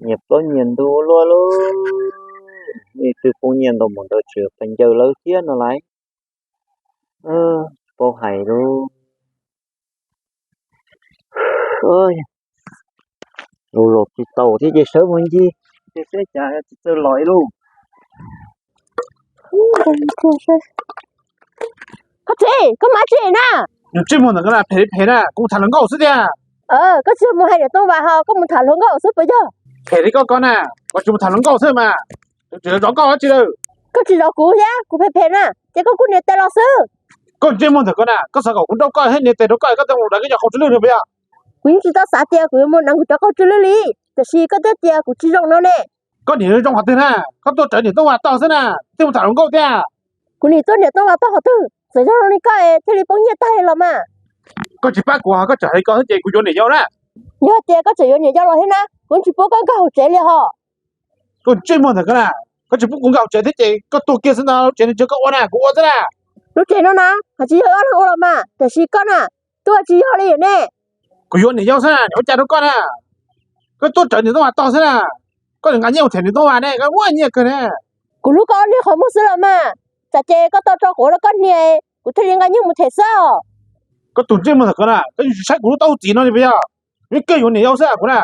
Nyias plaub nyias ntug luaj lauj. Ib tug poob nyiaj ntau mus ntawd tseem pheej ncaws lawv thiab no lauj. Tsis paub hais lauj. Los los tsis tau thiab ces sawv mus ncig, ces seb cas tsis txawj los ib lub. Koj Txiv, koj mus dab tsi na? Nws tsis muaj ntawm koj na, phem li phem na, kuv mus tham hluas nkauj xwb tiag. Koj tsis mus hais niam Tooj Vas ho, koj mus tham hluas nkauj xwb puas yog? Phem li koj ko na, koj tsis mus tham hluas nkauj xwb mas, tseem zov koj dab tsi lawm? Koj tsis zov kuv thiab, kuv phem phem na, ces koj kuj nias tes los xwb. Koj ntsej muag ntawm koj na, koj xav kom kuv nrauj koj thiab nias tes rau koj, koj thiaj mus deev koj cov qau tsw lwj no puas yog? Kuv yeej tsis tau xav tias kuv yuav mus deev kuv cov qau tsw lwj li, tiam sis koj twb tias kuv tsis zoo no ne. Koj niam zoo qhov twg na? Koj tuaj rawv niam Tooj Vas tog xwb na, thiaj mus tham hluas nkauj thiab. Kuv nim tuaj niam Tooj Vas tog qhov twg? Txawm zoo li koj thiaj li poob nyiaj tag li los mas. Koj tsis pab kuv, koj tseem hais li ko xwb ces kuv yuav niam yau na. Yog tias koj tseem yuav niam yau los thiab na, kuv tsis pub koj nkag hauv tsev li ho. Koj ntsej muag ntawm koj na, koj tsis pub kuv nkag hauv tsev thiab ces koj tuag kiag xwb ntag, lub tsev no tsis yog koj ua na, kuv ua xwb na. Lub tsev no na, hais tsis yog koj ua los mas, tiam sis koj na, tuaj tsis yog li ne. Kuv yuav niam yau xwb na, niam ua cas rau koj na? Koj tuaj rawv niam Tooj Vas tog xwb na, koj nqa nyiaj mus them niam Tooj Vas ne, koj muaj nyiaj kawg ne. Kuv hlub koj niag qhov muag xwb los mas, tsam ces koj tau tso quav rau koj niag, kuv thiaj li nqa nyiaj mus them xwb os. Koj tus ntsej muag ntawm koj na, koj yeej tsis saib kuv lub taub hau txiv no li puas yog? Yeej kawg yuav niam yau xwb kuv na.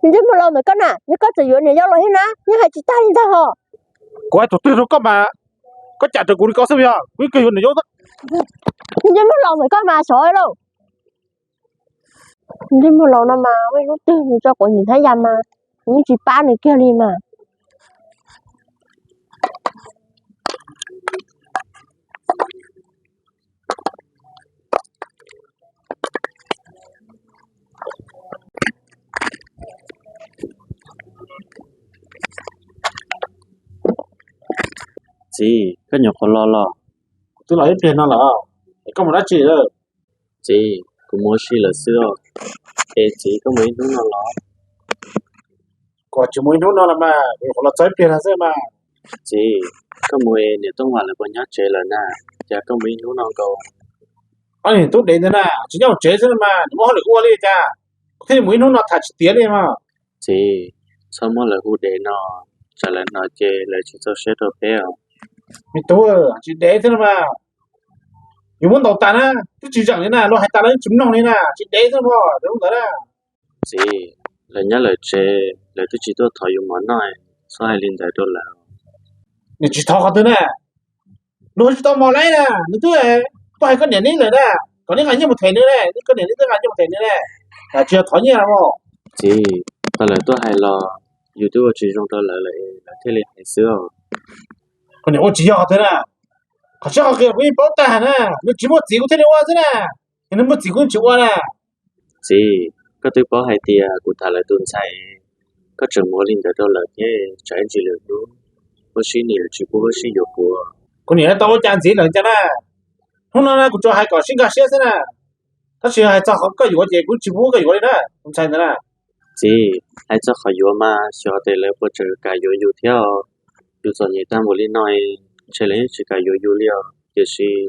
Ntsej muag laus ntawm koj na, yog koj tseem yuav niam yau los thiab na, yeej hais tsis tag li ntag hos. Kuv hais tus twg rau koj mas, koj cam raws kuv li ko xwb puas yog? Kuv yeej kawg yuav niam yau xwb. Ntsej muag laus ntawm koj mas sov lauj. Ntsej muag laus no mas muaj ib hnub twg nws tso quav ntawm Thaj Yas mas, kuv yeej tsis pab nws kiag li mas. Txiv, koj nyuam qhuav los los? Kuv twb los ib pliag no lawm, es koj mus dab tsi lawm? Txiv, kuv mus ua si lawm xwb os. Es txiv, koj mus ib hnub no los? Kuv tsis mus ib hnub no los mas, kuv nyuam qhuav los txog ib pliag no xwb mas. Txiv, koj mus es niam Tooj Vas lawv puas nyob tsev lawm na? Cas koj mus ib hnub no nkaus? Ob niag tub dev ntawd na, tsis nyob hauv tsev xwb no mas, nws muaj hauj lwm ua li cas, kuv thiaj li mus ib hnub no tham tsis tiav li mas. Txiv, txhob muab lawv hu dev no, tsam lawv hnov ces lawv tsis txaus siab rau peb os. Me tub, tsis dev xwb no mas, yus muab ntaus tas na, twb tsis zeem li na, luag hais tas lawv tsis mloog li na, tsis dev xwb no mas, lawv ntawd na. Txiv, lawv nyob lawv tsev, lawv twb tsis tuaj thov yus mov noj, txhob hais li ntawd rau lawv. Nws tsis thov qhov twg na, luag tsis tau mov lawm na, nws twb tuaj hais koj niam neb lawm na, kom neb nqa nyiaj mus them nws ne, koj niam neb twb nqa nyiaj mus them nws ne, tsis yog thov nyiaj os. Txiv, tau lawv tuaj hais los, yus twb ua tsis zoo rau lawv lawm, lawv thiaj li hais xwb os. Koj niam ua tsis yog qhov twg na, qhov tseeb qhov qis kuv yeej paub tag na, nws tsis muaj txiv kuv thiaj li ua xwb na, yog nws muaj txiv kuv yeej tsis ua na. Txiv, koj twb paub hais tias kuv tham lawv tus ntxhais, koj tseem mus ua li ntawd rau lawv thiab, tsam ib ntsis lwm hnub huab sib nim lawv tsis pub huab sib yuav kuv. Kuv niam tau ua cas ntxiv lawm cas na, hnub no na kuv tsuas hais kom sib nkag siab xwb na, tab sis hais txog qhov koj yuav ces kuv tsis pub koj yuav li na, tus ntxhais ntawd na. Txiv, hais txog qhov yuav mas xyov tes lawv puas tseem kam yuav yus thiab os. Yus txom nyem tag npaum li no, ntshe lawv yeej tsis kam yuav yus li os, tiam sis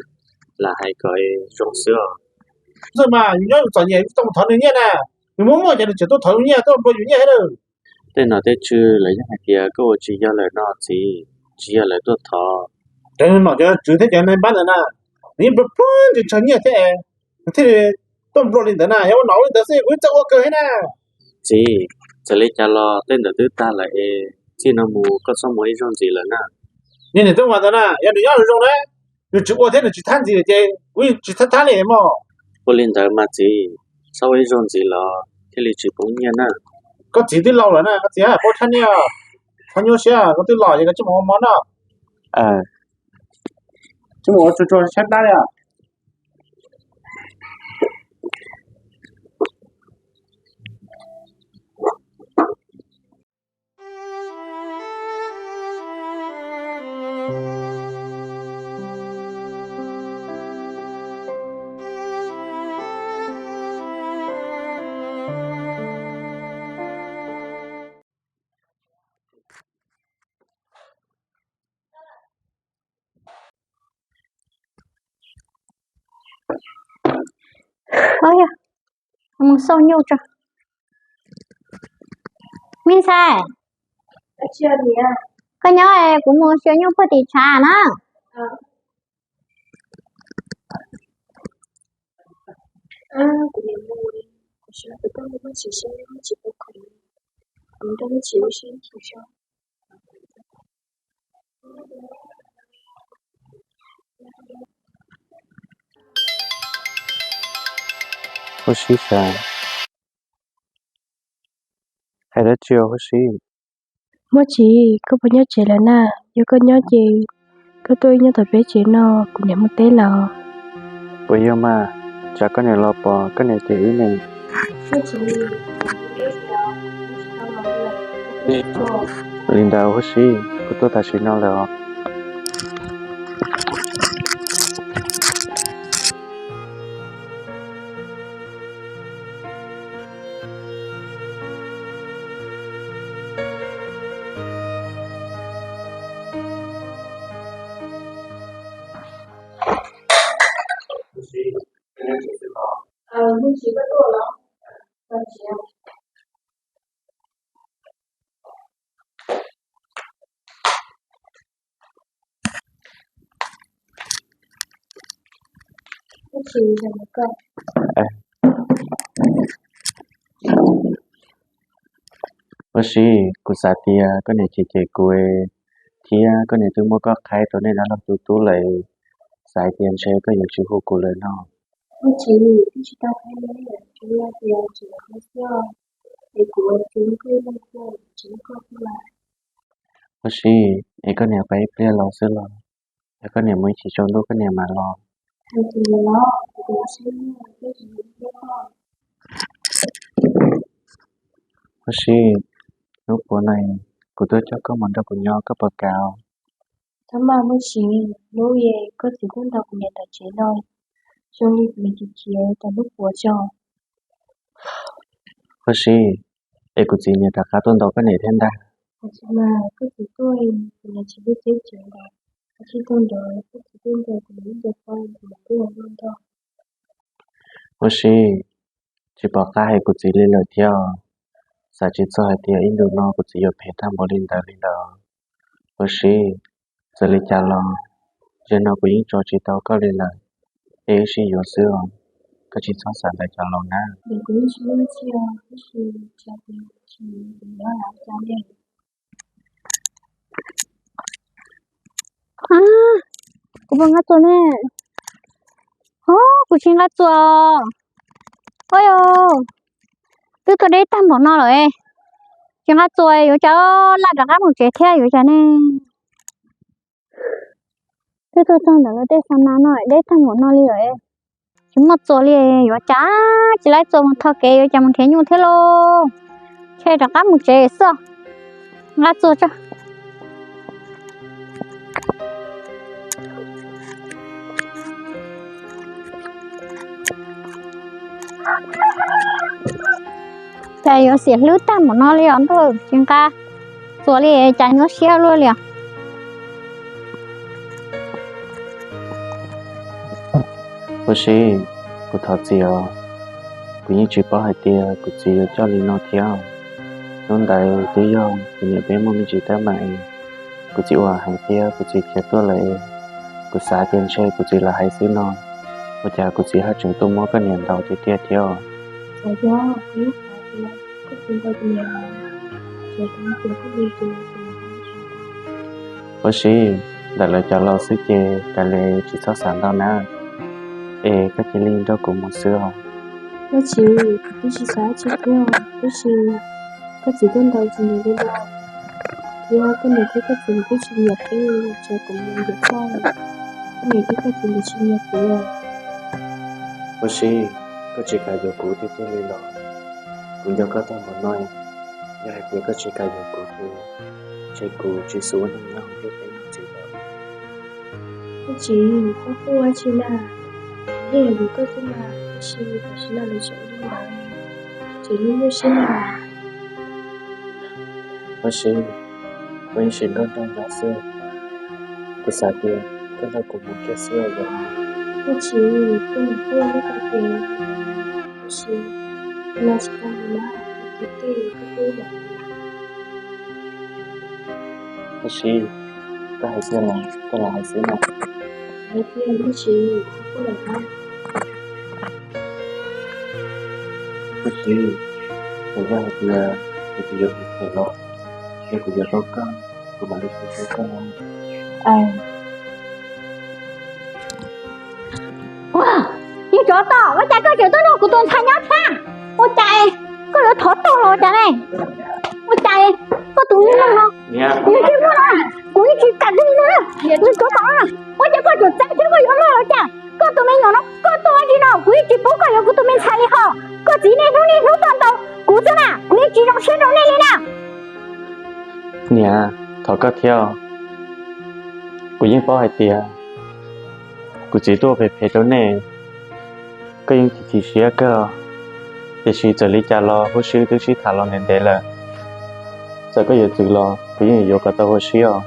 lam hais kom zoo xwb os. Txawm mas yus nyob yus txom nyem yus tsis tau mus thov nws nyiaj na, nws muaj muaj ces nws tseem tuaj thov yus nyiaj tuaj nplua yus nyiaj thiab. Tej nom tej tswv lawv yeej hais tias koj ua tsis yog lawm no txiv, tsis yog lawv tuaj thov. Cov nom cov tswv thiab cov nai npab ntawd na, nws yeej pluag pluag ntshaw ntshaw nyiaj thiab, nws thiaj li tuaj nplua li ntawd na, yog ua nom ua li ntawd xwb kuv yeej txawj ua kawg thiab na. Txiv, txawm li cas los tej ntawd twb tag lawm es txij no mus koj txhob mus ib zaug ntxiv lawm na. Niag niam Tooj Vas ntawd na, yog nws nyob zoo na, nws tsis ua thiab nws tsis thab ntxiv ces kuv yeej tsis thab thab li mog. Ua li ntawd mas txiv, txhob ua ib zaug ntxiv los thiaj li tsis poob nyiaj na. Koj txiv twb laus lawm na, koj txiv paub thab nyiaj, txhob nyuaj siab, koj twb los ces koj tsij mus ua mov noj. Tsij mus ua tsuag tsuag tshaib plab li. Mus xauj nyuj tso. Me ntxhais, koj nyob es kuv mus xyuas nyuj puag tim tshav na. Huab Sib, hais dab tsi os Huab Sib? Muaj Tsis, koj puas nyob tsev lawm na? Yog koj nyob ces koj tuaj wb nyob tom peb tsev no, kuv niam mus teb lawm. Puas yog mas, tsam koj niam los pom koj niam ces wb ne. Li ntawd Huab Sib, kuv tuaj tam sim no lawm os. Huab Sib, kuv xav tias koj niam cem cem kuv thiab koj niam twb muab koj qhaib rau nej dab laug tus tub lawm, xav tias ntshe koj yuav tsis hu kuv lawm no. Huab Sib, es koj niam pab ib pliag los xwb los, yog koj niam mus ib chim tsaus ntuj koj niam mam los. Huab Sib, hnub puav no kuv tuaj coj koj mus nrog kuv nyob, koj puas kam? Txhob maj Huab Sib, hnub es koj txiv tuaj nrog kuv niam tom tsev no, zoo li kuv niam tsis khiav tau hnub puav tso. Huab Sib, es kuv txiv niam rov qab tuaj ntaus koj niam thiab ntag. Tab sis mas koj txiv tuaj, kuv niam tsis pub teb tsev ntawd, koj tsis tuaj nrog koj txiv tuaj nrog kuv niam ib nce tau kuv niam twb los nrog. Huab Sib, tsis pom qab hais kuv txiv li lawm thiab os. Xav tsis txog hais tias ib ntus no kuv txiv yuav phem tag npaum li ntawd li lawm. Huab Sib, txawm li cas los, zaum no kuv yeej tso tsis tau koj li lawm, es wb sib yuav xwb os, koj tsis txhob xav ntawd cov laus na. Kuv puas nqa txuas ne? Ho, kuv tsis nqa txuas. Oj, twb tuaj deb tag npaum no lawm, tsis nqa txuas yuav cas laj rov qab mus tsev thiab yuav cas ne? Twb tuaj txog ntawm lawv tej xa nas no deb tag npaum no li lawm, tsis muaj txuas li yuav cas, tsis laib txuas mus tho kev yuav cas mus nrhiav nyuj thiab lauj. Ntshe rov qab mus tsev xwb, nqa txuas tso. Cas yuav xiam hlwb tag npaum no li os ntuj, tsis nqa txuas li cas nyuaj siab luaj li os. Huab Sib, kuv thov txim os, kuv yeej tsis paub hais tias kuv txiv yuav coj li no thiab. Hnub ntawd twb yog kuv niam peb muaj me ntsis teeb meem, kuv txiv ua heev thiab kuv txiv khiav tuaj lawm es, kuv xav tias ntshe kuv txiv lam hais xwb no, ua cas kuv txiv haj tseem tuaj muab koj niam ntaus tiag tiag thiab. Huab Sib, ntawm lawv cov laus xwb ces kav liam tsis txhob xav ntau na, es koj cia li nrog kuv mus xwb os. Huab Sib, kuv twb tsis xav tsis thiab, tab sis koj txiv tuaj ntaus kuv niam li no, thiab koj niam thiab koj txiv twb tsis nyiam peb, ces kuv mus yuav koj, koj niam thiab koj txiv twb tsis nyiam kuv. Huab Sib, koj tsis kam yuav kuv tiag tiag li los? Kuv nco koj tag npaum no, yog hais tias koj tsis kam yuav kuv ces, ces kuv tsis xav ua neej nyob ntiaj teb no txiv lawm. Koj txiv, koj quaj ua tsi na? Yeej yog vim koj xwb mas, tab sis tam sim no lawv tseem ua li ntawd, tseem nyuaj nyuaj siab na. Huab Sib, kuv yeej sim nrog nrog nyob xwb, kuv xav tias koj nrog kuv mus kiag xwb os. Koj txiv, koj mus quaj ua luaj koj ces, tab sis no tsis tau mus na, kuv txiv tej koj twb lam Huab Sib, koj hais tiag los koj los hais xwb no? Hais tiag, Huab Sib, koj los hais. Huab Sib, kuv yog hais tias kuv tsis yuav tus phem los, yog kuv yuav tau koj, kuv mam li tau koj. Ua, niag tsov tom, ua cas koj tseem tuaj nrog kuv tus ntxhais nyob thiab? Ua cas koj yuav thov tau los cas ne? Ua cas koj tus niag no, niag tsis muaj, kuv yeej tsis kam li no. Niag tsov tom, ua cas koj tseem txeeb thiab koj yuav luag los cas? Koj tus me nyuam no koj tuaj ua dab tsi no? Kuv yeej tsis pub koj yuav kuv tus me ntxhais li hos. Koj txiv niaj hnub niaj hnub tuaj ntaus kuv xwb na, kuv yeej tsis zoo siab rau nej li na. Niam, thov koj thiab, kuv yeej paub hais tias kuv txiv tuaj phem phem rau nej, koj yeej chim chim siab kawg. Tiam sis txawm li cas los Huab Sib twb sib tham los ntev ntev lawm, txawm koj yuav txwv los kuv yeej yuav kom tau Huab Sib os.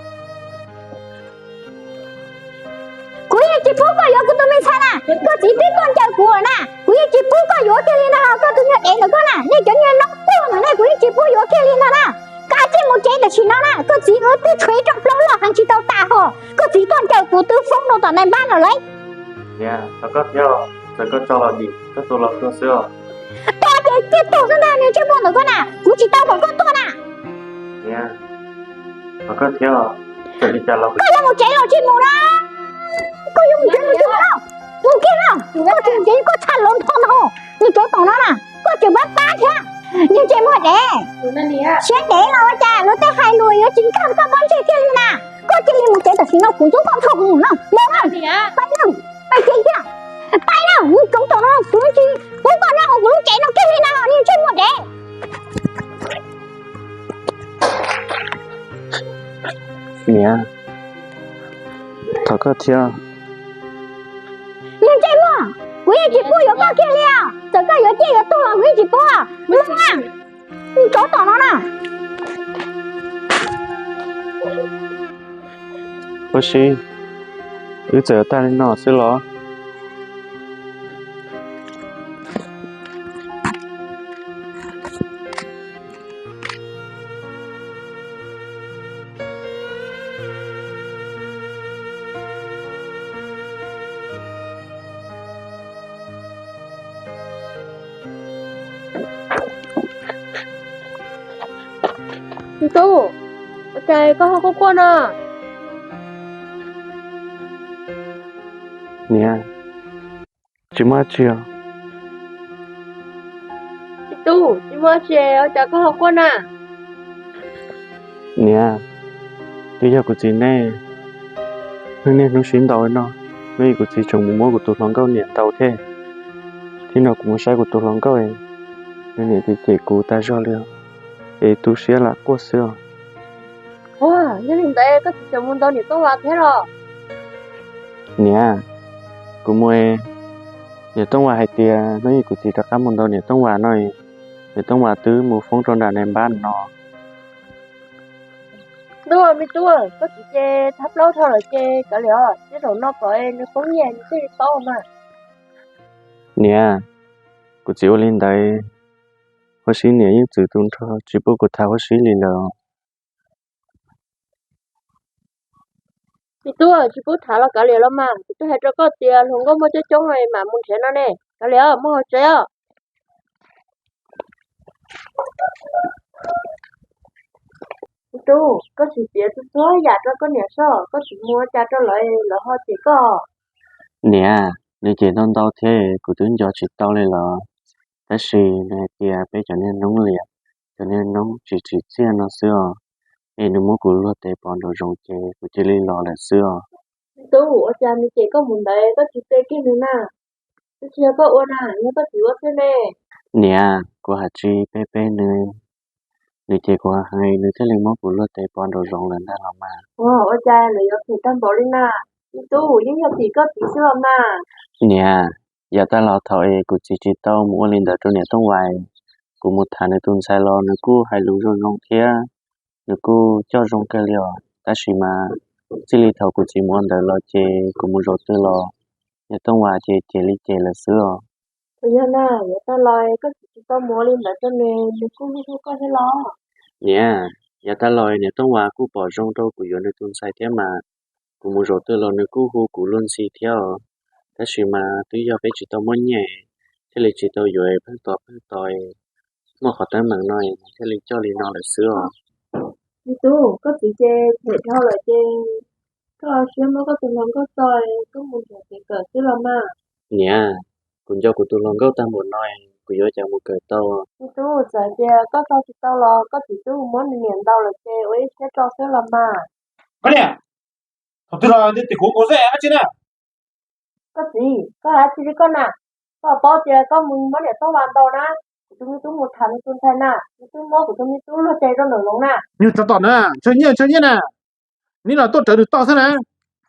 Kuv yeej tsis pub koj yuav kuv tus me ntxhais na, koj txiv twb tuaj ncaws kuv lawm na, kuv yeej tsis pub koj yuav kiag li no. Koj tus nyuag dev ntawm koj na, nej cov nyuag noob quaj ntawm nej kuv yeej tsis pub yuav kiag li no na. Kav tsij mus tsev tam sim no na, koj txiv wb twb tshuav ib rooj plaub loj heev tsis tau tas hos, koj txiv tuaj ncaws kuv twb foob rau tom nais npab lawm lauj. Niam, thov koj thiab, txawm koj tso los dim, koj tua los tuag xwb os. Tua ces cia tua xwb ntag, niag ntsej muag ntawm koj na, kuv tsis tau kom koj tuaj na. Niam, thov koj thiab, txawm li cas los koj yuav mus tsev los tsis mus na? Koj yuav mus tsev los tsis mus na? Mus kiag na, koj tsis mus tsev koj txhaj los nrho ntag. Niag tsov tom no na, koj tseem pab pab thiab. Niag ntsej muag dev, siab dev los ua cas luag tej hais lus yuav tsis nkag koj pob ntseg kiag li na? Koj cia li mus tsev tam sim no, kuv ntxub koj nrho mus no. Mus na, pab na, pab tsev kiag. Pab na, niag tsov tom no, kuv tsis pub koj nyob hauv kuv lub tsev no kiag li na, niag ntsej muag dev. Niam, thov koj thiab. Niag ntsej muag, kuv yeej tsis pub yuav koj kiag li os. Txawm koj yuav ciaj yuav tuag los kuv yeej tsis pub. Mus na, niag tsov tom no na. Huab Sib, wb txawm yuav tag li no xwb los? Txiv tub, ua cas koj ho quaj quaj no? Niam, tsis muaj dab tsi os. Txiv tub, tsis muaj dab tsi, ua cas koj ho quaj na? Niam, twb yog kuv txiv nej, hnub niaj hnub sib ntaus no, hnub ib kuv txiv tseem mus muab kuv tus hluas nkauj niam ntaus thiab. Thiab no kuv mus saib kuv tus hluas nkauj, nws niam cem cem kuv tas zog li, es tu siab lam quaj xwb os. Ua, yog li ntawd koj txiv tseem mus ntaus niam Tooj Vas thiab los? Niam, kuv mus, niam Tooj Vas hais tias hnub ib kuv txiv rov qab mus ntaus niam Tooj Vas no, niam Tooj Vas twb mus foob rau nram nais npab no. Tub, me tub, koj txiv ces thab plaub dhau lawm ces kav liam os, tej zaum no kom nws poob nyiaj nws thiaj li paub mas. Niam, kuv txiv ua li ntawd, Huab Sib niam yeej txwv tus nrho tsis pub kuv tham Huab Sib li lawm. Me tub, tsis pub tham los kav liam los mas, kuv twb hais rau koj tias hluas nkauj muaj coob coob mam mus nrhiav no ne, kav liam os, mus hauv tsev os. Me tub, koj tsis piav txhua txhua yam rau koj niam soj, koj tsis mus ua cas rau lawv, lawv ho cem koj. Niam, nws cem ntau ntau thiab kuv twb nco tsis tau li los, tab sis nws hais tias peb cov niag noob liam, cov niag noob tsis tsim txiaj no xwb os, es nws muab kuv luag tes pov nraum zoov ces kuv cia li los lawm xwb os. Me tub, ua cas nws cem koj mus ntawd koj tsis pe kiag nws na? Twb tsis yog koj ua na, yog koj txiv ua xwb ne. Niam, kuv hais tsis pe pe nws, nws cem kuv heev nws thiaj li muab kuv luag tes pov nraum zoov lawm ntag los mas. Ua, ua cas lawv yuav phem tag npaum li na? Me tub, yeej yog tim koj txiv xwb los mas. Niam, yav tag los thaum es kuv txiv tsis tau mus ua li ntawd rau niam Tooj Vais, kuv mus tham nws tus ntxhais los nws kuj hais lus zoo zoo thiab, nws kuj coj zoo kawg li os. Tab sis mas txij li thaum kuv txiv mus ua ntawd los ces kuv mus zaum twg los niam Tooj Vais ces cem li cem lawm xwb os. Puas yog na, yav tag los koj txiv tsis tau mus ua li ntawd rau nws, nws kuj hlub hlub koj thiab los? Niam, Yav tag los niam Tooj Vas kuj pom zoo rau kuv yuav nws tus ntxhais thiab mas, kuv mus zaum twg los nws kuj hu kuv luag ntxhi thiab os. Tab sis mas twb yog peb tsis tau muaj nyiaj, thiaj li tsis tau yuav, pheej tos pheej tos, muaj qhov teeb meem no thiaj li coj li no lawm xwb os. Me tub, koj txiv ces them dhau lawm ces koj siab muab koj tus hluas nkauj tso, koj mus nrhiav kev kawm xwb los mas. Niam, kuv nco kuv tus hluas nkauj tag npaum no, kuv yuav cas mus kawm tau? Me tub, txawm tias koj tso tsis tau los koj txiv twb muab nws niam ntaus lawm ces ua ib siab tso xwb los mas. Koj niam, thaum twg los nws tim kuv nkaus xwb dab tsi na? Koj txiv, koj hais dab tsi li koj na? Koj paub tias koj mus muab niam Tooj Vas ntaus na, kuv tus me tub mus tham nws tus ntxhais na, nws twb muab kuv tus me tub luag tes rau nraum zoov na. Nyuag tsov tom na, ntshaw nyiaj ntshaw nyiaj na, neb los tuaj rawv nws toj xwb na,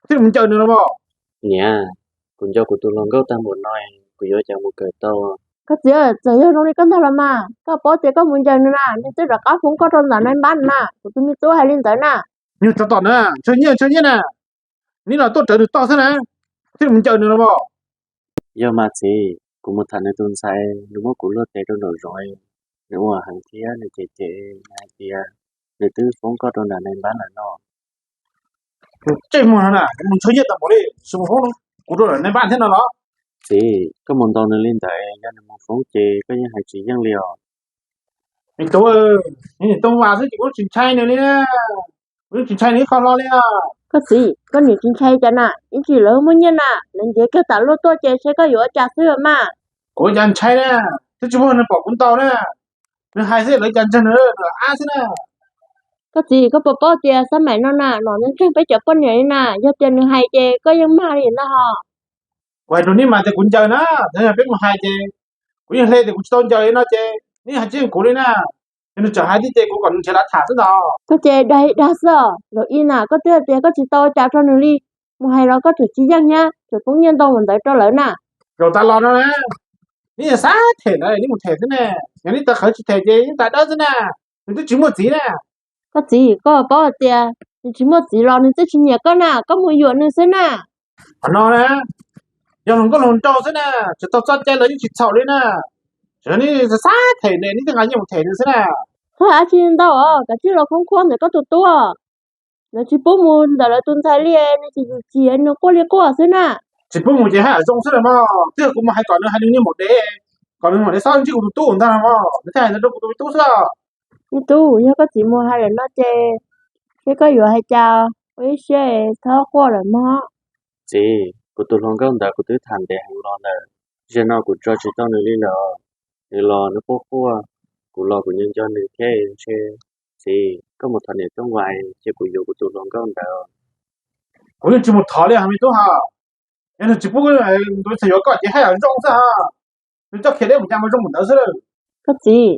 thiaj mus ncaws nws los mas. Niam, kuv nco kuv tus hluas nkauj tag npaum no, kuv yuav cas mus kawm tau? Koj txiv, txawm yog zoo li koj ntag los mas, koj paub tias koj mus ncaws nws na, nws twb rov qab foob koj rau ntawm nais npab na, kuv tus me tub hais li ntawd na. Nyuag tsov tom na, ntshaw nyiaj ntshaw nyiaj na, neb los tuaj rawv nws toj xwb na, thiaj mus ncaws nws los mas. Yog mas txiv, kuv mus tham nws tus ntxhais, nws muab kuv luag tes rau nraum zoov, nws ua heev thiab nws cem cem hais tias nws twb foob koj rau nram nais npab lawm no. Tus ntsej muag no na, mus ntshaw nyiaj tau npaum li, mus foob kuv rau nram nais npab thiab no los? Txiv, koj mus ntaus nws li ntawd, yog nws mus foob ces koj yeej hais tsis yeej li os. Me tub, nws niam Tooj Vas xwb ces kuv tsis ntshai nws li na, kuv yeej tsis ntshai nws ib qho hlo li os. Koj txiv, koj niam tsis ntshai cas na, ib tsam lawv muaj nyiaj na, lawv ntiav kiag tas luaj tuaj ces seb koj yuav ua cas xwb mas. Kuv ua cas ntshai na, twb tsis muaj neeg pom kuv ntaus na, nws hais xwb lawv cas ntseeg nws, nws ab xwb na. Koj txiv, koj puas paub tias xab maim no na, nom ntseeg peb cov poj niam li na, yog tias nws hais ces koj yeej mag li na ho. Kuv hais rau neb mas tias kuv ncaws na, yog peb mus hais ces kuv yeej hle tias kuv tsis tau ncaws li no ces neb hais tsis yeej kuv li na. Yog nws tseem hais thiab ces kuv kom nws nrhiav lav tham xwb ntag. Koj ces dag dag xwb os, Laus Ib na, koj twb hais tias koj tsis tau ua cas rau nws li, mus hais los koj tseem tsis yeej thiab, tseem poob nyiaj ntau mus ntawd rau lawv na. Zaum tas los no na, neb yeej xav them lawv, neb mus them xwb ne, yog neb tawv qhawv tsis them ces yeej tas dawb xwb na, nws twb tsis muaj txiv na. Koj txiv, koj paub hais tias nws tsis muaj txiv los nws twb tsis nyiam koj na, koj mus yuam nws xwb na. Qhov no na, yog hluas nkauj hluas nraug xwb na, tsis tau txoj cai los yeej tsis txhaum li na. Tseem neb xav them ne, neb twb nqa nyiaj mus them nws xwb na. Txhob hais dab tsi ntau os, kav tsij los khoob khuab ntawm koj tus tub. Lawv tsis pub mus ntawm lawv tus ntxhais li, nws tsis yus txiv, nws quaj li quaj xwb na. Tsis pub mus ces haj yam zoo xwb los mas, twb yog kuv mus hais kom nws hais nws niag maum dev, kom nws maum dev txhob ntsib kuv tus tub ntag los mas, nws thiaj hais ntawd rau kuv tus me tub xwb os. Me tub, yog koj txiv mus hais lawm no ces seb koj yuav hais cas, ua ib siab txhob quaj lawm mog. Txiv, kuv tus hluas nkauj ntawd kuv twb tham ntev heev los lawm, zaum no kuv tso tsis tau nws li lawm. Nws los nws quaj quaj, kuv los kuv nco nco nws thiab ntshe. Txiv, koj mus thov niam Tooj Vais cia kuv yuav kuv tus hluas nkauj ntawd. Kuv yeej tsis mus thov li os me tub ha. Yog nws tsis pub tus txiv yuav koj ces haj yam zoo xwb ha. Nws coj khiav deb mus cas mas zoo mus ntawd xwb. Koj txiv,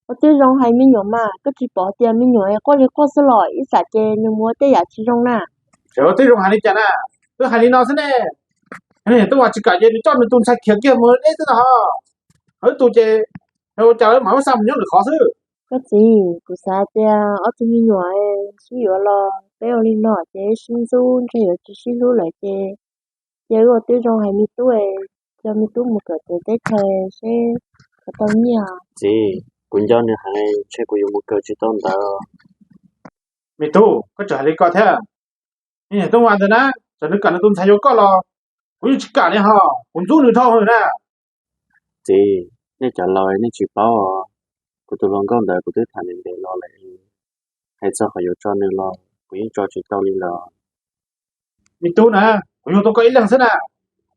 ua tib zoo hais me nyuam mas, koj tsis pom tias me nyuam quaj li quaj xwb los ib tsam ces nws mus ua tej yam tsis zoo na. Tseem ua tib zoo hais li cas na? Twb hais li no xwb ne. Niam Tooj Vais tsis kam ces nws coj nws tus ntxhais khiav kiag mus deb xwb ntag ho. Ho ib tug ces ua cas lawv mam muab xa mus nyob lwm qhov xwb. Koj txiv, kuv xav tias ob tug me nyuam sib yuav los peb ua li no ces sib ntxub ntshe yuav tsis sib hlub lawm ces, ces wb ua tib zoo hais me tub, coj me tub mus kawm txawv teb chaws seb puas tau nyiaj. Txiv, kuv nco nws heev, ntshe kuv yuav mus kawm tsis tau ntawd. Me tub, koj tseem hais li ko thiab. Niam Tooj Vais ntawd na, txawm nws kam nws tus ntxhais yuav koj los kuv yeej tsis kam li ho, kuv ntxub nws dhau lawm na. Txiv, nej cov laus nej tsis paub os, kuv tus hluas nkauj ntawd kuv twb tham ntev ntev los lawm, hais txog qhov yuav tso nws los kuv yeej tso tsis tau li los. Me tub na, kuv yug tau koj ib leeg xwb na,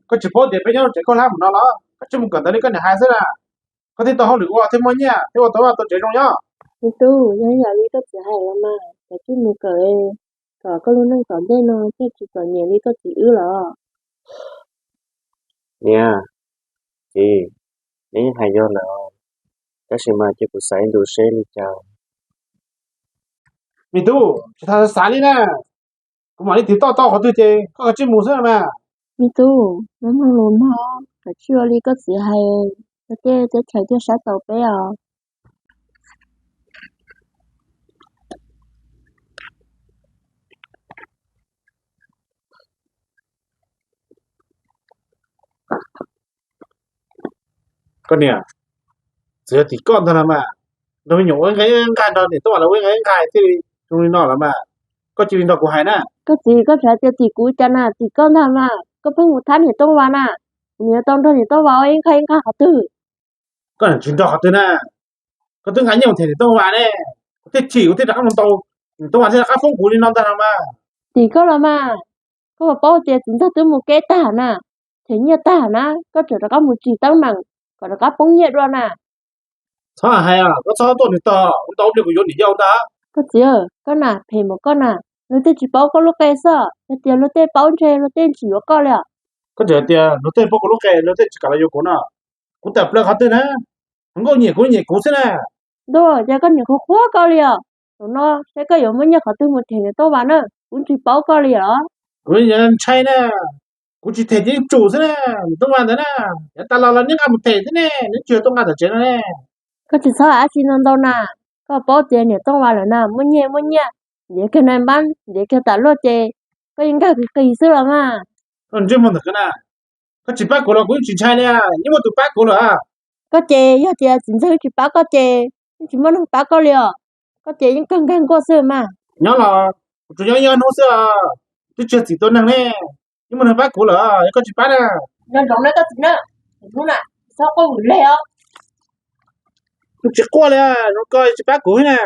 koj tsis paub tias peb nyob rau tsev khaub hlab mus no los koj tseem mus kawm ntawv li koj niam hais xwb na. Koj thiaj tau hauj lwm ua thiaj muaj nyiaj thiaj ua tau vaj tau tsev zoo nyob. Me tub, yog yam li koj txiv hais los mas, koj tseem mus kawm, kom koj lub neej tom ntej no thiaj tsis txom nyem li koj txiv wb los. Niam, txiv, neb yeej hais yog lawm, tab sis mas cia kuv xav ib ntus seb li cas. Me tub, tsis tas xav li na, kuv mam li tiv toj tau qhov twg ces koj kav tsij mus xwb mas. Me tub, neb mloog lus mog, kav tsij ua li koj txiv hais, tej teb chaws thiaj saib taus peb os. Koj niam, txiv yog tim koj ntag los mas, nrog me nyuam ua ib nqaij ib nqaij, nrog niam Tooj Vas lawv ua ib nqaij ib nqaij thiaj li zoo li no lawm mas. Koj cia li nrog kuv hais na. Koj txiv, koj tseem hais tias tim kuv cas na, tim koj ntag mas. Koj pheej mus thab niam Tooj Vas na, kuv yuav tau nrog niam Tooj Vas ua ib nqaij ib nqaij qhov twg? Koj tsis nrog qhov twg na, koj twb nqa nyiaj mus them niam Tooj Vas ne, kuv thiaj chim kuv thiaj rov qab mus ntaus, niam Tooj Vas thiaj rov qab foob kuv li no ntag no mas. Tim koj los mas, koj puas paub tias txiv ntxawg twb mus kev tag na, them nyiaj tag na, koj tseem rov qab mus tsim teeb meem kom rov qab poob nyiaj dua na. Txhob hais, koj txhob tuaj nws tog, ua ntau pliag kuv yuav niam yau ntag. Koj txiv, koj na phem npaum koj na, luag tej tsis paub koj lub qe xwb, yog tias luag tej paub ntshe luag tej tsis yuav koj li os. Koj tseem tias luag tej paub kuv lub qe luag tej tsis kam los yuav kuv no, kuv tawm plaws qhov twg na? Hluas nkauj nyiam kuv nyiam kuv xwb na. Ntuj, cas koj nyiam qhuav qhuav koj li os. Zaum no saib koj yuav muaj nyiaj qhov twg mus them niam Tooj Vas na, kuv tsis paub koj li os. Kuv ntshai na, kuv tsis them ces yeej tsum xwb na, niam Tooj Vas ntawd na, yav tas los los neb nqa mus them xwb ne, neb tsis yog tuaj nqa tom tsev no ne. Koj tsis txhob hais dab tsi ntau ntau na, koj paub tias niam Tooj Vas lawm na muaj nyiaj muaj nyiaj, ntiav kiag nais npab ntiav kiag tas luaj ces koj yeej nkag kiag qis xwb los mas. Koj ntsej muag ntawm koj na, koj tsis pab kuv los kuv yeej tsis ntshai li, yeej muaj tus pab kuv lawm. Koj ces yog tias txiv ntxawg tsis pab koj ces yeej tsis muaj neeg pab koj li os, koj ces yeej kawg nkag nkuaj xwb mas. Nyob los kuv tsuas nyob ib hnub xwb os, twb tsis yog txim tua neeg ne, yeej muaj neeg pab kuv lawm, yog koj tsis pab na. Nyob nroos na koj txiv na, hnub na txhob quaj vwm leg os. Kuv tsis quaj li, zoo koj tsis pab kuv thiab na.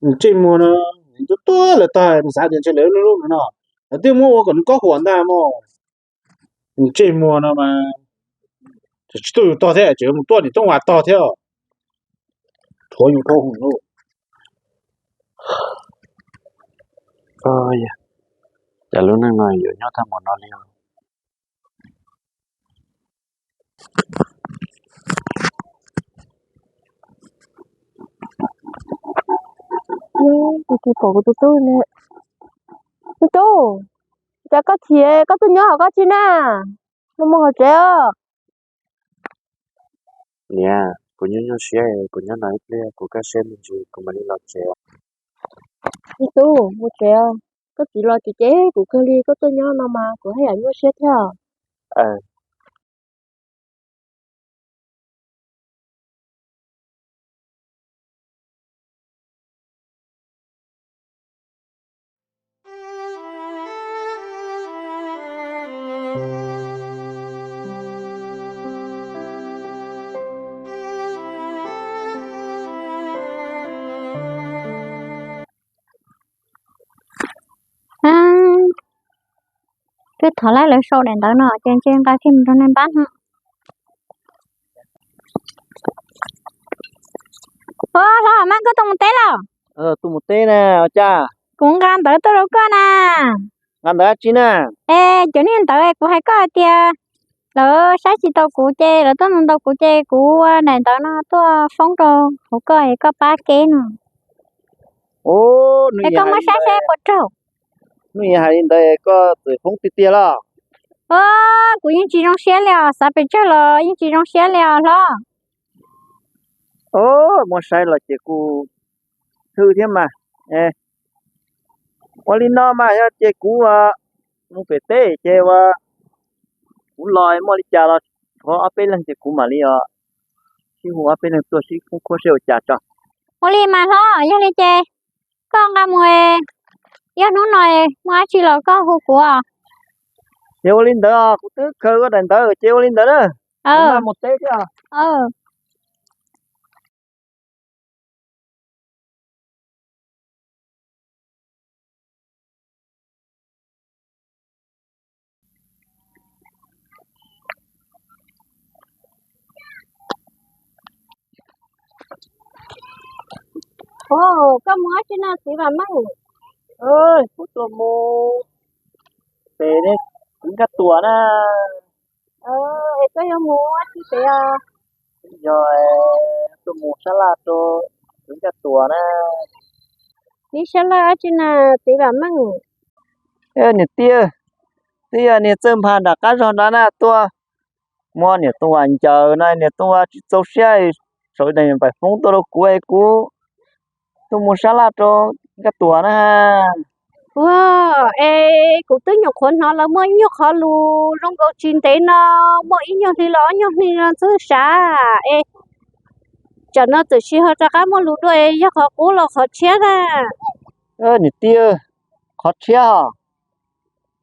Ntsej muag no, nws tuaj tuaj lawv tog nws xav tias ntshe lawv lub lub no, lawv twb muab ua kom nws kob huam ntag mog. Ntsej muag no mas, tsis tuaj yus tog thiab, tseem mus tuaj niam Tooj Vas tog thiab. Thuav yus dhau hwv lauj. Cas lub neej no yuav nyob tag npaum no li os. Kuv tus tub, tus tub, cas koj chim, koj tuaj nyob hauv koj tsi na? Mus mus hauv tsev os. Niam, kuv nyuaj nyuaj siab, kuv nyob no ib pliag kuv kaj siab me ntsis kuv mam li los tsev. Me tub, mus tsev os. Koj txiv los tsev ces kuv kawg li, koj tuaj nyob no mas kuv haj yam nyuaj siab thiab. Twb thov lawv sau daim ntawv no ces ntshe nqa kiag mus rau nais npab no. Ua, Hlob Maj, koj tuaj mus teb los? Tuaj mus teb na, ua cas? Kuv nqa ntawv tuaj rau koj na. Nqa ntawv dab tsi na? Es cov niag ntawv kuv hais koj hais tias lawv saib tsis tau kuv ces lawv tuaj ntaus kuv ces kuv ua daim ntawv no tuaj foob rau hauv koj es koj pab kev no. Es koj muab saib saib puas raug. Hnub ib hais li ntawd koj txawm foob tiag tiag los? Kuv yeej tsis zoo siab li os, xav pes tsawg los yeej tsis zoo siab li os hlob. Muab saib los ces kuv hwm thiab mas. Ua li no mas yog ces kuv mus pem teb ces ua kuv los muaj li cas los thov ob peb leeg ces kuv mam li os sib hu ob peb leeg tuaj sib khoob khuab seb ua cas tso. Ua li mas hlob, yog li ces koj nqa mus, yog hnub no muaj dab tsi los koj hu kuv. Ces ua li ntawd, kuv twb khaws koj daim ntawv ces ua li ntawd na. Mus teb thiab. Koj mus dab tsi no txiv Vam Meej? Kuv tuaj mus pem ne, kuv Nkaj Tuam na. Es koj yuav mus dab tsi pem os? Yog tuaj mus sab laj rau kuv Nkaj Tuam na. Neb sab laj dab tsi na txiv Vam Meej? Niam tij, twb yog niag Txawj Nphas nram qab zog nrad na tuaj muab niam Tooj Vas ncaws na, niam Tooj Vas tsis txaus siab, sau ib daim npaim foob tuaj rau kuv es kuv tuaj mus sab laj rau Nkaj Tuam na. Ua, es kuv twb nyuam qhuav hnov lawv muaj ib nyuag qhov lus zoo nkaus tsis ntev no, muaj ib nyuag hli los ob nyuag hli no xwb sav es tsam no txawm sis ho rov qab muaj lus dua, yog qhov qub los qhov tshiab na? Niam tij, qhov tshiab os.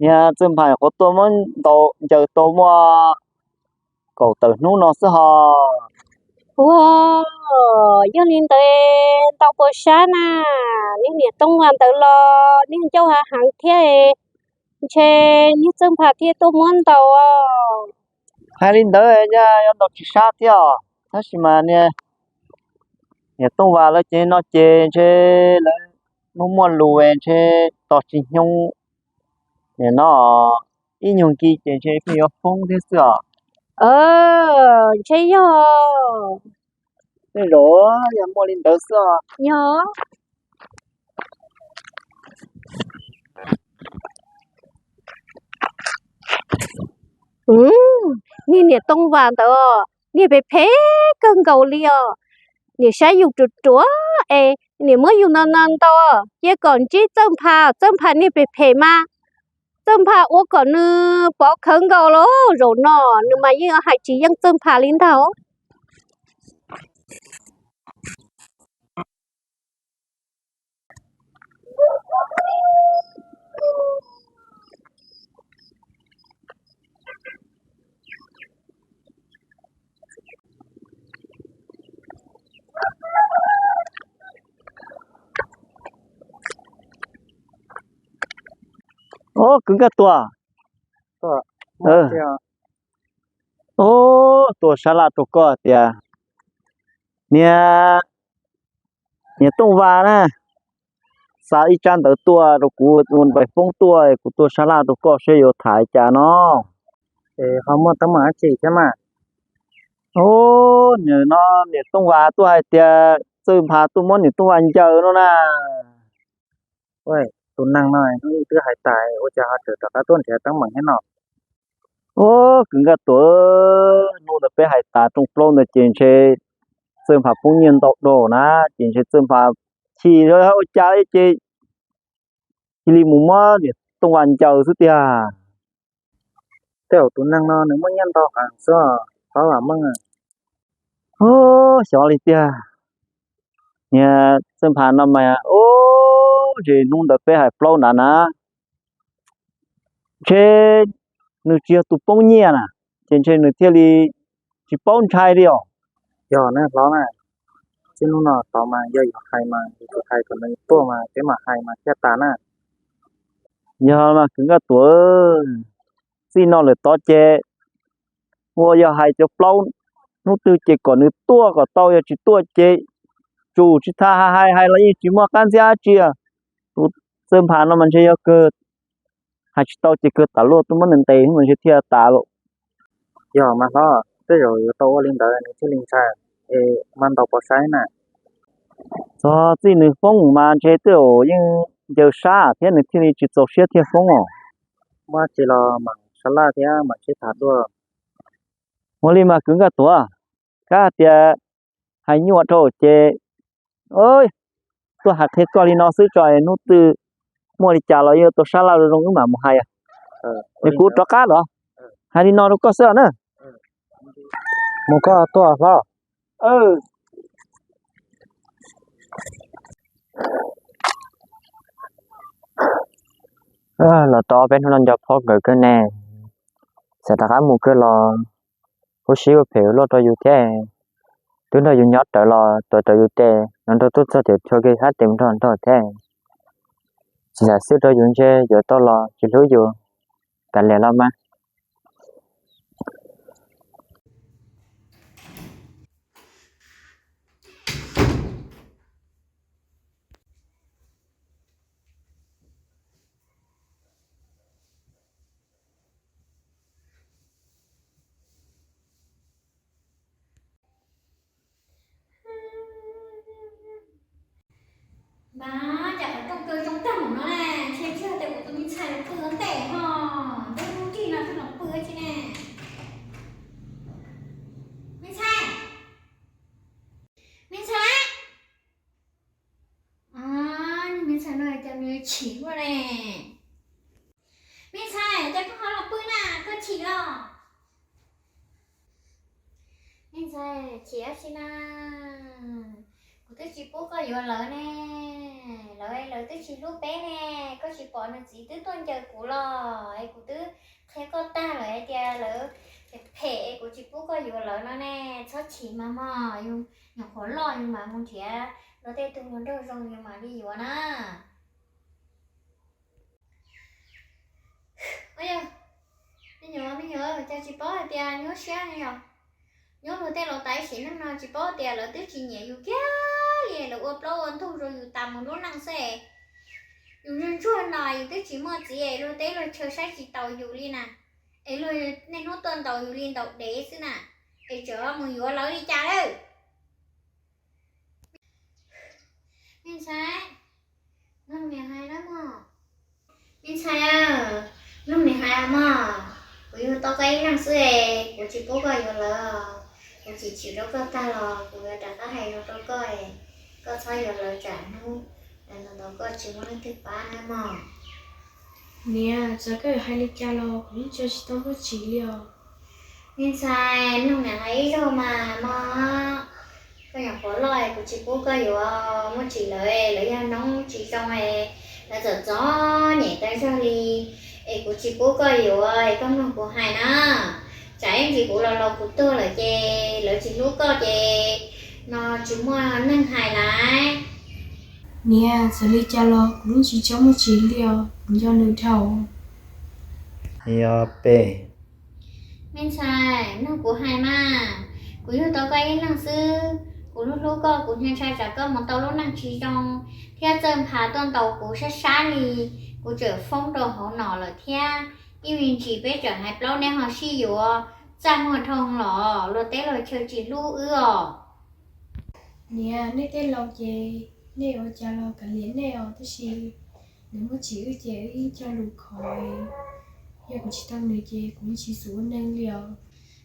Niag Txawj Nphas qhuav tuaj muab ntaus ncaws tau muaj kaum tawm hnub no xwb hos. Ua, yog li ntawd ntau puas sab na, niag niam Tooj Vas ntawd los niag ncauj hav heev thiab, ntshe niag Txawj Nphas thiaj tuaj muab ntaus. Hais li ntawd yog ntaus tsis sab thiab os, tab sis mas niag niam Tooj Vas lawv ces no ces ntshe lawv muaj muaj lus ntshe tos tsis nyoo. Nim no ib nyuag nki ces ntshe pheej yuav foob thiab xwb os. Ntshe yog. Tej zaum yog muaj li ntawd xwb os. Yog. Niag niam Tooj Vas ntawd, niag phem phem kawg nkaus li os. Niam saib yus ruam ruam es niam muab yus no no ntaus, cia kom ntsib Txawj Nphas, Txawj Nphas niag phem phem mas, Txawj Nphas ua kom nws pov khawv nkaus lawm. Zaum no nws mas yeej hais tsis yeej Txawj Nphas li ntag. Ub, kwv Nkaj Tuam. Ub, tuaj sab laj rau koj tias, niag, niag Tooj Vas na, xa ib tsab ntawv tuaj rau kuv ua npe foob tuaj, kuv tuaj sab laj rau koj seb yuav tham li cas no. Es ho muaj teeb meem dab tsi thiab mas? Ub, nim no niam Tooj Vas tuaj hais tias Txawj Nphas tuaj muab niam Tooj Vas ncaws no na. Tus neeg no hnub ib twb hais tas, ua cas ho tseem rov qab tuaj nrhiav teeb meem thiab no? Ub, kwv Nkaj Tuam, hnub ntawd peb hais tas rooj plaub ntawd ces ntshe Txawj Nphas poob nyiaj ntau dhau na, ces ntshe Txawj Nphas chim ua cas ces cia li mus muab niam Tooj Vas ncaws xwb tiag. Tej zaum tus neeg no nws muaj nyiaj ntau heev xwb, qhov vam meej. Ub, xyov li tiag. Niag Txawj Nphas no mas, ub, ces hnub ntawd peb hais plaub nrad na, ntshe nws tsis yog tus poob nyiaj na, ces ntshe nws thiaj li tsis paub ntshai li os. Yog ne hlob na, txij hnub no tod mas yog yus hais mas yus tsuas hais kom nws tuaj mas peb mam hais mas thiaj tas na. Yog mas kwv Nkaj Tuam, txij no lawm tod ces ua yog hais cov plaub, hnub twg ces kom nws tuaj kom tau, yog tsis tuaj ces tsum tsis txhob hais, hais los yeej tsis muaj qab ntxiab dab tsi. Tus Txawj Nphas no mas ntshe yog kawg, hais tsis tau ces kawg tas luaj, tuaj muab nws ntes mas ntshe thiaj tas lawm. Yog mas hlob, tej zaum yuav tau ua li ntawd nws thiaj li ntshai, es mas ntaus pov saib na. Txog txij nws foob mas ntshe tej zaum yeej ncaws sab thiab nws thiaj li tsis txaus siab thiaj foob os. Muaj tsi los mam sab laj thiab mam sib tham dua. Ua li mas kwv Nkaj Tuam, kab tias hais nyuaj dhau ces tuaj hais qhia koj li no xwb tso, hnub twg muaj li cas los yuav tau sab laj zoo zoo wb mam mus hais. Es kuv rov qab los hais li no rau koj xwb na. Mus koj tuaj hlob. Los tau peb hnub no nco phob kawg kawg ne, xav rov qab mus kawg los huv si ua phem ua luaj rau yus thiab. Twb nrog yus nyob rawv los tuav rawv yus tes, los nrog tuaj txog ces chua kiag hab tes mus nrog nrog thiab. Tsis xav xwb rau yus ntshe yuav tau los tsis hlub yus, kav liam los mas. Mas cas qhov rooj kaw zoo tag npaum no ne, ntshe tsis yog tias kuv tus me ntxhais los pw ntej ho, ntuj hnub nrig no thiaj los pw tsi ne. Me ntxhais, me ntxhais, me ntxhais no cas nws chim ua ne. Me ntxhais, cas koj ho los pw na, koj chim los? Ntxhais, chim dab tsi na? Kuv twb tsis pub koj yuav lawv ne, lawv, lawv twb tsis hlub peb ne. Koj tsis pom nws txiv twb tuaj ncaws kuv los es kuv twb qhia koj tag lawm hais tias lawv phem phem es kuv tsis pub koj yuav lawv no ne. Txhob chim mas mog, yus nyuam qhuav loj yus mam mus nrhiav luag tej tug hluas nraug zoo yus mam li yuav na. Ua, me nyuam, me nyuam, cas tsis paub hais tias nyuaj siab ne yom? Nyob luag tej laus tas ib sim neej no tsis paub tias lawv twb tsis nyiam yus kiag li, lawv ua plaub ua ntug rau yus tas mus lub neej xwb. Yus ntsuag ntsuag no yus twb tsis muaj txiv, luag teb luag chaw saib tsis taus yus li na, es luag niaj hnub tuaj ntaus yus li ntaus dev xwb na, es tseem mus yuav lawv li cas lawm? Me ntxhais, mloog niam hais na mog. Me ntxhais, mloog niam hais mog. Kuv yug tau koj ib leeg xwb es kuv tsis pub koj yuav lawv. Kuv chim chim rau koj tag los kuv yuav rov qab hais zoo rau koj es koj txhob yuav lawv tsam hnub ntawd koj tsis muaj leej twg pab na mog. Niam, txawm koj yuav hais li cas los kuv yeej tsis tau muaj tsis li os. Me ntxhais, mloog niam hais ib zaug mas mog. Koj nyuam qhuav loj es kuv tsis pub koj yuav, muaj tsis lawm, lawv yog noob tsis zoo es lawv txom txom nyem tas zog li, es kuv tsis pub koj yuav es koj mloog kuv hais na. Tsam ib ntsis kuv los laus kuv tuag lawm ces lawv tsis hlub koj ces no tsis muaj neeg hais lawm. Niam, txawm li cas los kuv yeej tsis tso muaj tsis li os, kuv nco nws dhau. Yog peb. Me ntxhais, mloog kuv hais mas, kuv yug tau koj ib leeg xwb, kuv hlub hlub koj, kuv ntshai ntshai tsam koj mus tau lub neej tsis zoo thiab Txawj Npha tuaj ntaus kuv sab sab li, kuv tseem foob rau hauv no lawm thiab. Ib me ntsis peb tseem hais plaub neb ho sib yuav, txaj muag dhau los luag teb luag chaw tsis hlub wb os. Niam, nej tej laus ces nej ua cas los kav liam nej os, tab sis nws muaj tsis wb ces wb ib co lus khov, yog kuv tsis tau nws ces kuv yeej tsis xav ua neeg li os.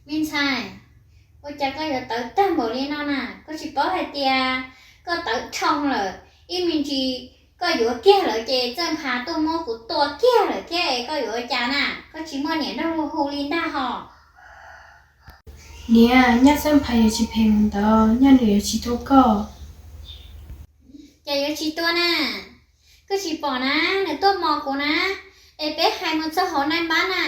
Me ntxhais, ua cas koj yuav tawv tag npaum li no na? Koj tsis paub hais tias koj tawv dhau lawm, ib me ntsis koj yuav kiag lawm ces Txawj Npha tuaj muab kuv tua kiag lawm thiab es koj yuav ua cas na? Koj tsis muaj niam nrog luag hu li ntag hos. Niam, nyab Txawj Npha yuav tsis phem mus ntawd, nyab nws yuav tsis tua koj. Cas yuav tsis tua na? Koj tsis pom na, nws tuaj mos kuv na, es peb hais mus txog hauv naj npab na,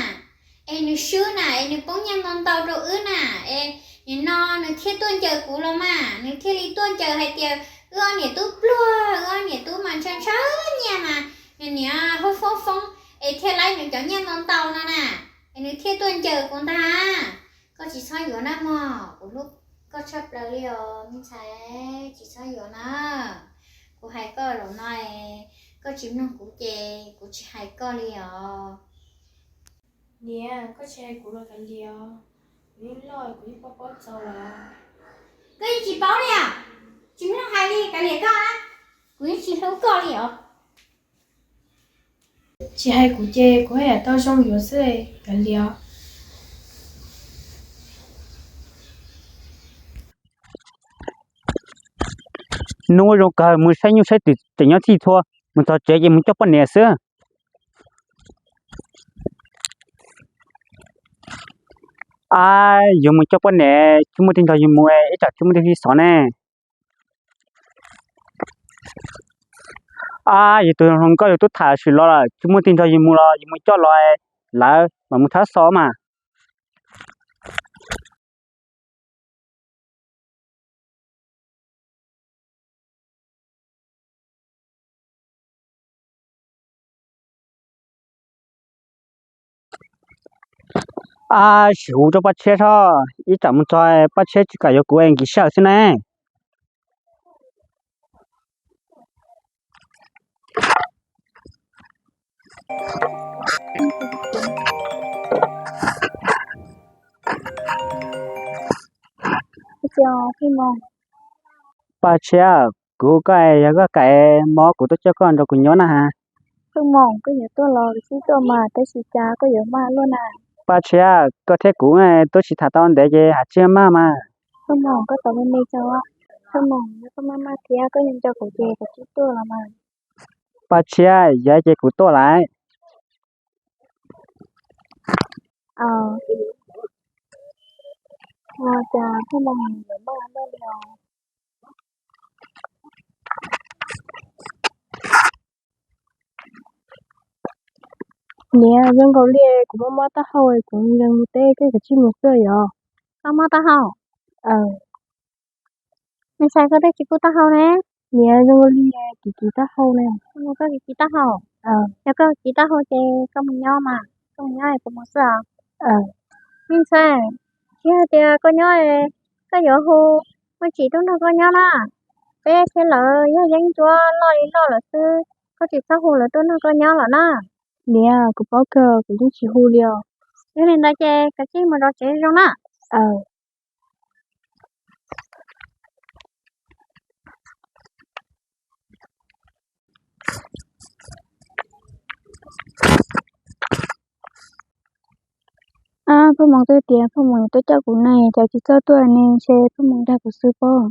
es nws swb na, es nws poob nyiaj ntau ntau rau wb na, es nim no nws thiaj tuaj ncaws kuv los mas, nws thiaj li tuaj ncaws hais tias wb ob niam tub pluag, wb ob niam tub mas ntshaw ntshaw nyiaj mas, nws niam foob foob foob es thiaj laib nws cov nyiaj ntau ntau no na, es nws thiaj tuaj ncaws kuv ntag. Koj tsis txhob yuav na mog, kuv hlub koj tshaj plaws li os me ntxhais, tsis txhob yuav na. Kuv hais koj zaum no, koj tsis mloog kuv ces kuv tsis hais koj li os. Niam, koj tsis hais kuv los kav liam, kuv yeej loj kuv yeej paub paub txaus lawm. Koj yeej tsis paub li os, tsis mloog hais li kav liam koj, kuv yeej tsis hlub koj li os. Tsis hais kuv ces kuv haj yam tau zoo yuav xwb, kav liam. Hnub zoo kawg mus saib nyuj saib twm tseem nyob txhij txhua, mus txog tsev ces mus coj poj niam xwb. Ab, yuav mus coj poj niam tsis muaj tij nrog yus mus, ib tsam tsis muaj tij sib xov ne. Ab, yus tus hluas nkauj yus twb tham tsis los lawm, tsis muaj tij nrog yus mus los yus mus coj los lawm mam mus thab xov mas. Ab, sim hu rau Paj Tshiab tso, ib tsam mus txog Paj Tshiab tsis kam yuav kuv es nkim sij hawm xwb ne. Paj Tshiab, kuv hu koj, yog koj kam mob kuv tuaj coj koj nrog kuv nyob na has. Pheej Moos, koj yuav tuaj los kuv twb tuaj mas, tab sis cas koj yuav maj luaj na. Paj Tshiab, koj thiab kuv twb sib tham tau ntev ces hais tsis maj mas. Pheej Moos, koj tau me me tso. Pheej Moos, yog koj maj maj thiab koj yeej nco kuv ces kuv twb tuaj los mas. Paj Tshiab, yog ces kuv tuaj lawm. Ua cas pheej mus yuav maj luaj li os? Niam, zoo nkaus li kuv mob mob taub hau, kuv nkees mus teb, koj kav tsij mus xwb yom. Koj mob taub hau? Me ntxhais, koj twb tsis kub taub hau ne. Niam, zoo nkaus li kiv kiv taub hau ne. Koj kiv kiv taub hau? Yog koj kiv taub hau ces koj mus nyob mas, koj mus nyob es kuv mus xwb os. Me ntxhais, tsis hais tias koj nyob, koj yuav hu Muaj Tsim tuaj nrog koj nyob na. Peb thiab lawv yog yeeb ncuab loj li loj lawm xwb, koj tsis txhob hu lawv tuaj nrog koj nyob lawm na. Niam, kuv paub kawg, kuv yeej tsis hu li os. Yog li ntawd ces kav tsij mus zov tsev zoo na. Ab, Phaj Moos twb tias Phaj Moos yuav tuaj coj kuv ne, cas tsis txawj tuaj ne, ntshe Phaj Moos dag kuv xwb pob.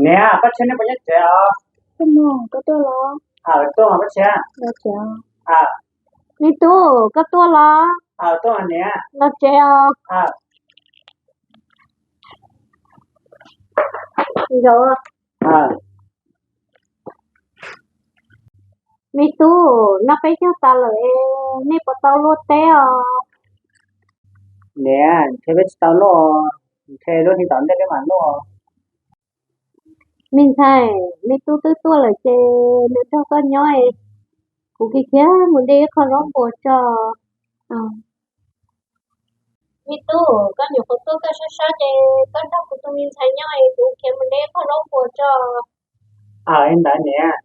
Niam, Paj Tshiab nej puas nyob tsev os? Phaj Moos, koj tuaj los? Tuaj mas Paj Tshiab. Me tub, koj tuaj los? Tuaj mas niam. Los tsev os. Me tub, no peb cog tas lawm, nej puas tau luaj teb os? Niam, ntshe peb tsis tau luaj, ntshe lub hli tom ntej peb mam luaj. Me ntxhais, me tub twb tuaj lawm ces nws nrog koj nyob, kuv khiav khiav mus de ib qho zaub npua tso. Me tub, koj nyuam qhuav tuaj koj sab sab ces koj nrog kuv tus me ntxhais nyob es kuv khiav mus de ib qho zaub npua tso. Aws, li ntawd niam.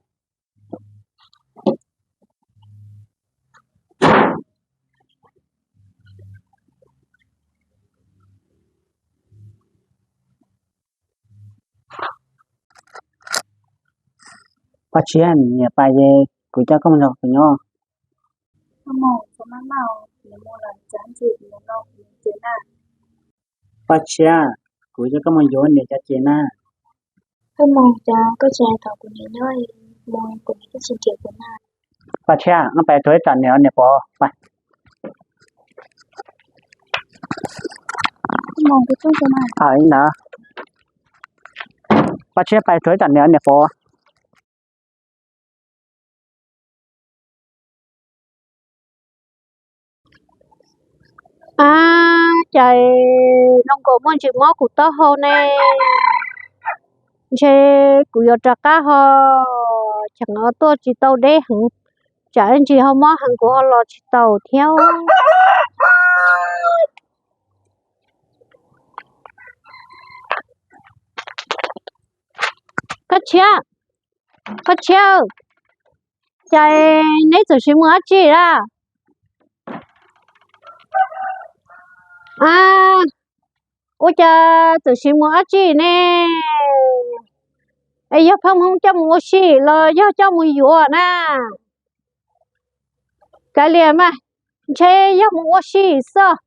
Paj Tshiab, niam pais ces kuv coj koj mus nrog kuv nyob. Paj Tshiab, kuv coj koj mus yuav niam cov ces na. Paj Moos, cas koj tsis hais thaum kuv niam nyob, mus kuv niam twb tsis nrhiav kuv na. Paj Tshiab, no pais rau ib tsam niam niam pov. Paj Moos, kuv tuaj ntawd. Paj Tshiab, pais rau ib tsam niam niam pov. Ab, cas zoo nkaus muaj ntsis mob kuv taub hau ne. Ntshe kuv yuav rov qab ho cheem no tuaj tsis tau deb heev, tsam ib ntsis ho mob heev kuv ho los tsis tau thiab. Paj Tshiab, Paj Tshiab, cas neb txawm sim mus dab tsi lawm? A, ua cas txawm sim mus dab tsi ne? Es yog Phaj Moos coj mus ua si los yog coj mus yuav na? Kav liam mas, ntshe yog mus ua si xwb.